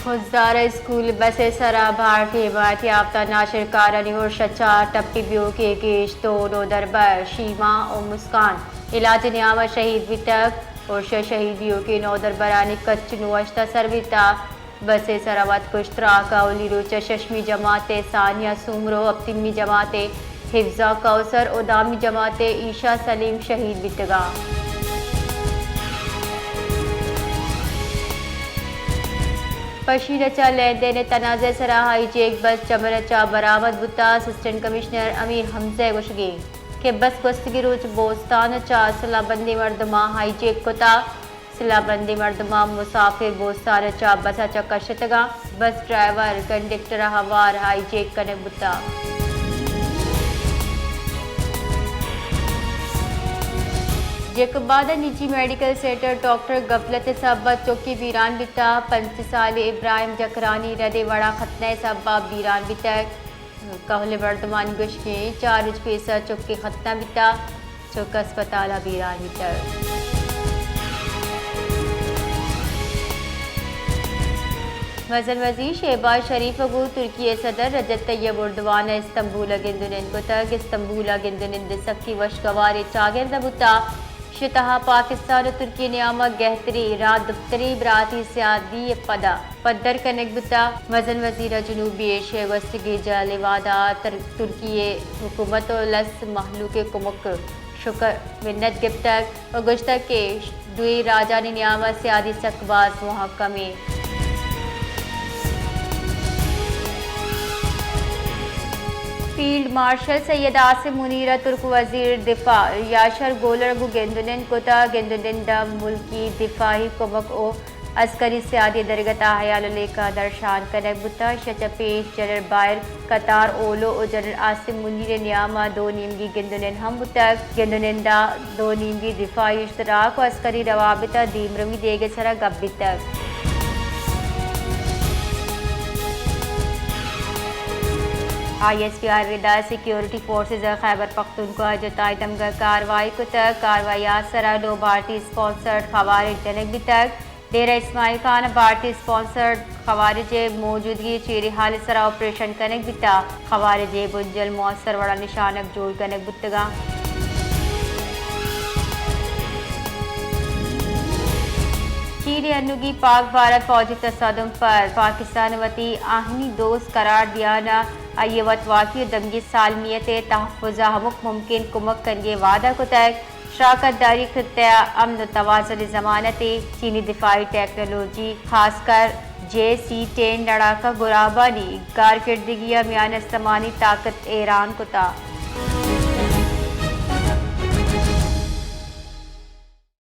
Khuzdar school bus ءِ سرا بھارتی حمایت یافتہ ناشرکارانی ارش ءَ چار ٹپی بیوکے گیش، دو نودربر شیما ءُ مسکان علاج ءِ نیام ءَ شہید بیتگ۔ ارش ءَ شہید بیوکیں نودربرانی کچ نوں ہشت ءَ سر بیتہ۔ بس ءِ سرا وت کش تراک ءَ اولی روچ ءَ ششمی جماعت ءِ ثانیہ سومرو، ہپتمی جماعت ءِ حفظہ کوثر ءُ دہمی جماعت ءِ ایشا سلیم شہید بیتگ اَنت۔ پشین ءَ چہ لین دین ءِ تنازعہ ءِ سرا ہائی جیک بس چمن ءَ چہ برآمد بوتہ۔ اسسٹنٹ کمشنر امیر حمزہ ءِ گوشگ اِنت کہ بس گوستگیں روچ بوستان ءَ چہ سلاہ بندیں مردماں ہائی جیک کتہ۔ سلاہ بندیں مردماں مسافر بوستان ءَ چہ بس ءَ چکشتگ اَنت۔ بس ڈرائیور، کنڈکٹر ءَ ہوار ہائی جیک کنگ بوتگ۔ جیکب آباد ءِ نجی میڈیکل سینٹر ڈاکٹر ءِ غفلت ءِ سبب ءَ چکے بیران بیتگ۔ پنچ سالیں ابراہیم جکرانی رد ءِ وڑ ءَ ختنہ ءِ سبب ءَ بیران بیتگ۔ کہول ءِ مردمانی گوشگ اِنت، چار روچ پیسر چکے ختنہ بیتگ، چک اسپتال ءَ بیران بیتگ۔ مزن وزیر شہباز شریف ءَ گوں ترکی ءِ صدر رجب طیب اردوان ءَ استنبول ءَ گند ءُ نند کتگ۔ استنبول ءَ گند ءُ نند سکیں وشگواریں چاگرد ءَ بوتگ۔ ایشی ءِ تہا پاکستان ءُ ترکی ءِ نیام ءَ گہتریں راہ دپتریں براتی سیادی ءِ پد ءَ پدر کنگ بوتگ۔ مزن وزیر ءَ جنوبی ایشیا ءِ گوستگیں جہل ءِ وہد ءَ تر-، ترکی ءِ حکومت ءُ لس مہلوک ءِ کمک ءُ شکر منت گپتگ ءُ گوشتگ کہ دوئیں راجانی نیام ءَ سیادی سک باز مہکم اِنت۔ فیلڈ مارشل سید عاصم منیر ءَ ترک وزیر دفاع یاشار گولر ءَ گوں گند ءُ نند کتگ۔ گند ءُ نند ءَ ملکی دفاعی کمک ءُ عسکری سیادی ءِ درگت ءَ ہیال ءُ لیکہ درشان کنگ بوتگ۔ ایشی ءَ چہ پیش جنرل باہر کتار اولو ءُ جنرل عاصم منیر ءِ نیام ءَ دو نیمگی گند ءُ نند ہم بوتگ۔ گند ءُ نند ءَ دو نیمگی دفاعی اشتراک ءُ عسکری روابط ءِ دیمروی دیگ ءِ سرا گپ بیتگ۔ آئی ایس پی آر ءِ رد ءَ سیکیورٹی فورسز ءَ خیبر پختونخوا ءَ جتائیں دمگ ءَ کاروائی کتگ۔ کاروائی ءِ آسر ءَ نو بھارتی اسپانسرڈ خوارج جنگ بیتگ۔ ڈیرہ اسماعیل خان ءَ بھارتی اسپانسرڈ خوارج ءِ موجودگی ءِ چیری حال ءِ سرا آپریشن کنگ بیتگ۔ خوارج ءِ بنجل موثر وڑ ءَ نشانگ جوڑ کنگ بوتگ اَنت۔ چین ءِ انوگیں پاک بھارت فوجی تصادم ءَ پد پاکستان ءَ وتی آہنی دوست قرار دیان ءَ آئی ءِ وتواکی ءُ دمگی سالمیت ءِ تحفظ ءَ ہمک ممکن کمک کنگ ءِ وعدہ کتگ۔ شراکت داری خطہ ءِ امن ءُ توازن ءِ ضمانت اِنت۔ چینی دفاعی ٹیکنالوجی، خاص کر جے سی ٹین لڑاکہ گرابانی کارکردگی ءَ میان استمانی طاقت ءَ حیران کتگ۔